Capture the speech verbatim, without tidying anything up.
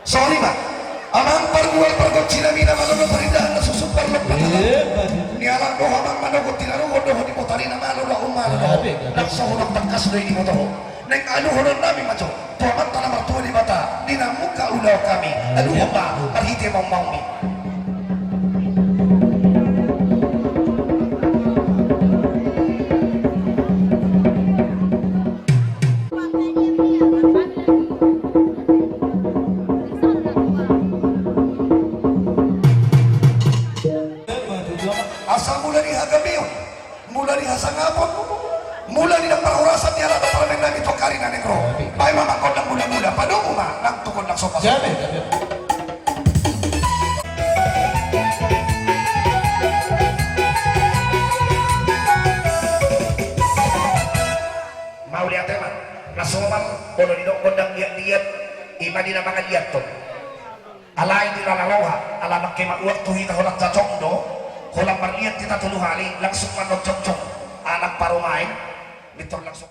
Songon i ma, amang pargual pargonsi nami na malo do parindahan na susut parlompan. Ni alai do amang manogot tinaruhon dohot di botari na malo do, umalo do. Nang so hurang tangkas do i diboto ho. Naeng aluhonon nami ma jo tu Amanta na martua Debata di na mungka ulaon hami. Aluhon ma marhite maungmaung i. Asa mula ni hagabeon, mula ni hasangapon, mula ni na parhorasan ni halak Parmen nami tu angka ari na naeng ro. Baen ma gondang mula-mula, padomu ma nang tu gondang sopa. Mauliate ma. Na somal, molo didok gondang liat-liat, i ma di na mangaliathon. Alai di na roha, ala mangke ma uang tu hita holan cacok do, holan marliat hita tolu hali, langsung mandok jongjong, anak parumaen, mintor langsung.